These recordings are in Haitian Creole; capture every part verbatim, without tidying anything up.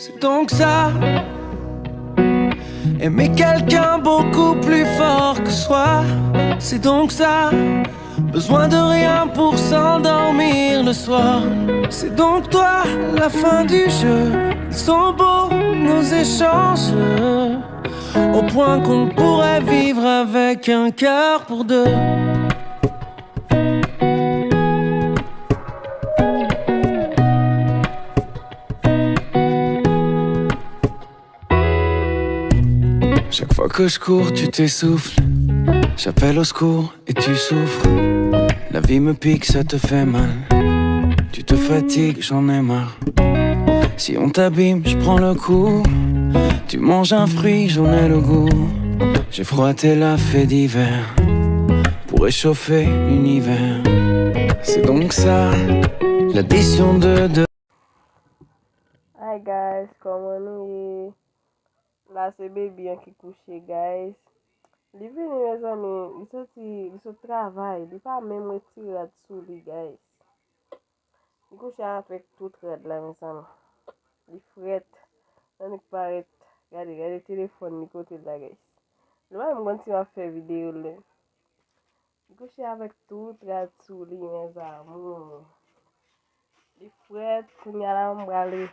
C'est donc ça, aimer quelqu'un beaucoup plus fort que soi. C'est donc ça, besoin de rien pour s'endormir le soir. C'est donc toi, la fin du jeu. Ils sont beaux, nos échanges, au point qu'on pourrait vivre avec un cœur pour deux. Chaque fois que je cours, tu t'essouffles. J'appelle au secours et tu souffres. La vie me pique, ça te fait mal. Tu te fatigues, j'en ai marre. Si on t'abîme, je prends le coup. Tu manges un fruit, j'en ai le goût. J'ai frotté la fait divers pour réchauffer l'univers. C'est donc ça, l'addition de deux. Hi guys, kòman nou ye? La se baby an ki kouche guys. Li vini mezanmi, li soti, li sot travay, li pa menm retire rad sou li guys. Li kouche avèk tout rad la mezanmi. Li frèt, annik parèt, gade, gade telefòn li kote l la guys. Li pa menm konn si m ap fè videyo l. Li kouche avèk tout rad sou li mes amours. Li frèt, kounye a la m prale,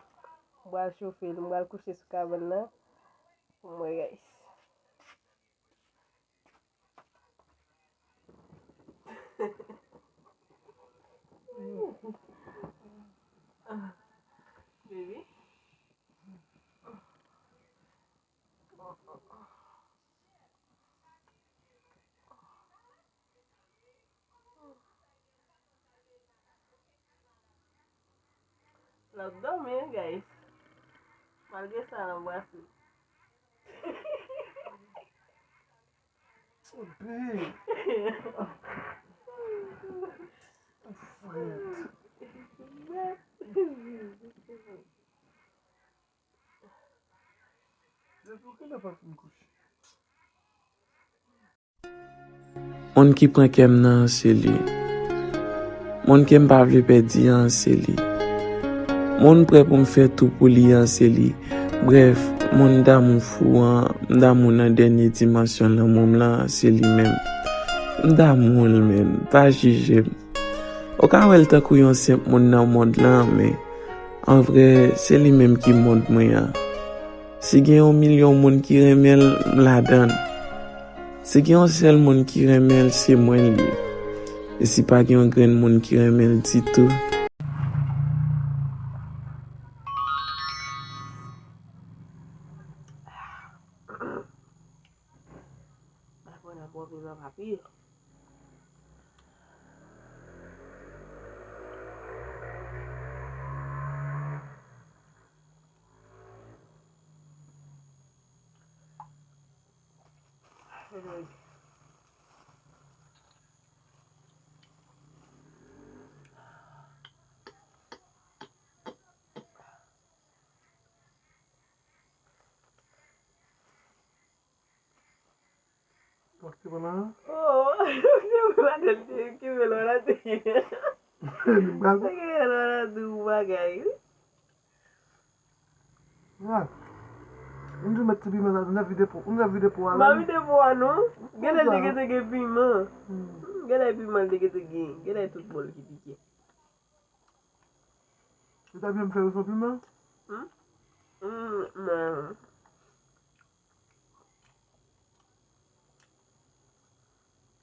m pral chofe l, m pral kouche sou kabann nan pou m wè guys. Baby. L ap dòmi wi guys. Malgre sa l anbrase. Babe. Frèt. Depi kilè pa fin kouche? Moun ki pran kè m nan an se li. Moun ke m pa vle pèdi an se li. Moun m prè pou m fè tou pou li an se li. Brèf, moun m damou fou an, m damou nan dènye dimansyon lanmou m lan an se li menm. M damou l menn, pa jije m. Ou ka wè l tankou yon senp moun nan mond lan men an vrè se li menm ki mond mwen an. Si gen yon milyon moun ki renmen l, m ladan l. Si gen yon sèl moun ki renmen l, se mwen l ye. E si pa gen yon grenn moun ki renmen l ditou. Ou te pran nan? Oh, ou te pran nan, te kenbe lò la te. Te kenbe lò la di ou bagay. Mwen di met ti piman nan, nan vide po, nan vide po a la. Nan vide po a non. Genlè te gentan gen piman. Genlè piman te gentan gen. Genlè tout bòl ki pike. Ou ta byen fè yo san piman? Hmm? Hmm, non.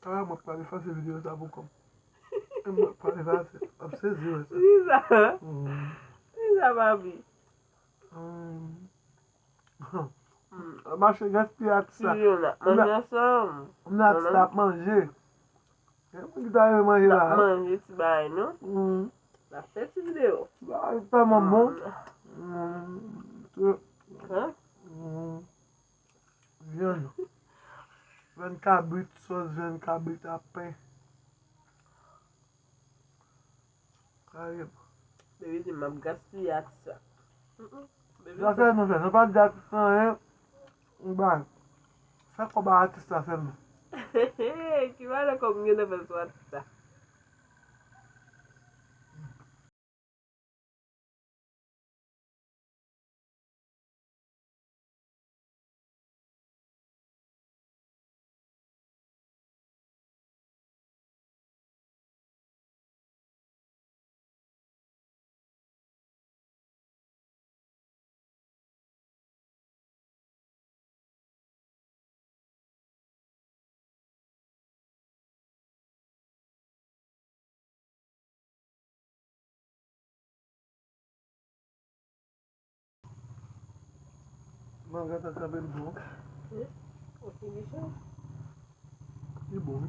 Kara mwen pral efase videyo sa pou kòm. Mwen pral efase. Ap sezi wè sa. Wi sa. Wi sa papi. Mache gaspiye atis la. Manje ansanm. Mwen atis la ap manje. Gen moun ki ta renmen manje la. Manje ti bagay non. N ap fè ti videyo. Bagay tèlman bon. Vyann. Vyann kabrit, sòs vyann kabrit ak pen. Karyèman. Baby di m ap gaspiye atis la. Zafè nou fè, nou pa di atis la anyen. Bay. Fè kòb a atis la sèlman. Ki valè kòb m gentan fè sou atis la? Manga ta ka bèl bon. Hmm? Ou fini chan? Li bon, wi.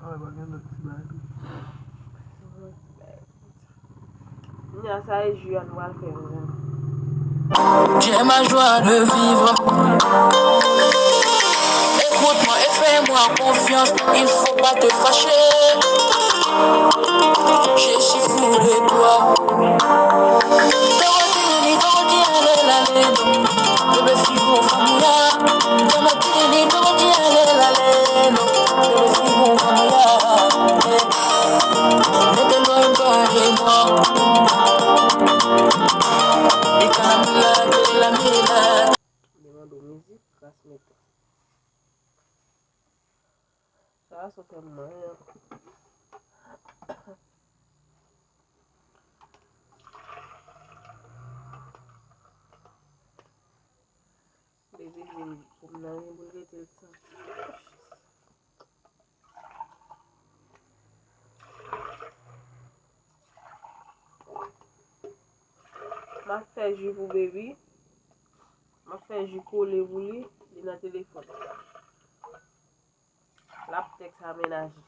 Ah, pa gen lòt ti bagay tou. Kounye a, sa e ji a nou pral fè, mezanmi. Tu es ma joie de vivre. Écoute-moi et fais-moi confiance. Il faut pas te fâcher. Je suis fou de toi. Tògòt tini, tògòt tini, ale, ale, do. Bebe fi bon fanm ya. Tògòt tini, tògòt tini, ale, ale, do. Bebe fi bon fanm ya. Mete lwen pran de mwa. Li ka la mila, ke la mila. Demande mizik, transmete. Sa a sot fè m manyen. Bebe vin pou m nan yen pou l rete l santi. M ap fè ji pou Baby. M ap fè ji kole pou li. Li nan telefòn. L ap tèks a mennaj li.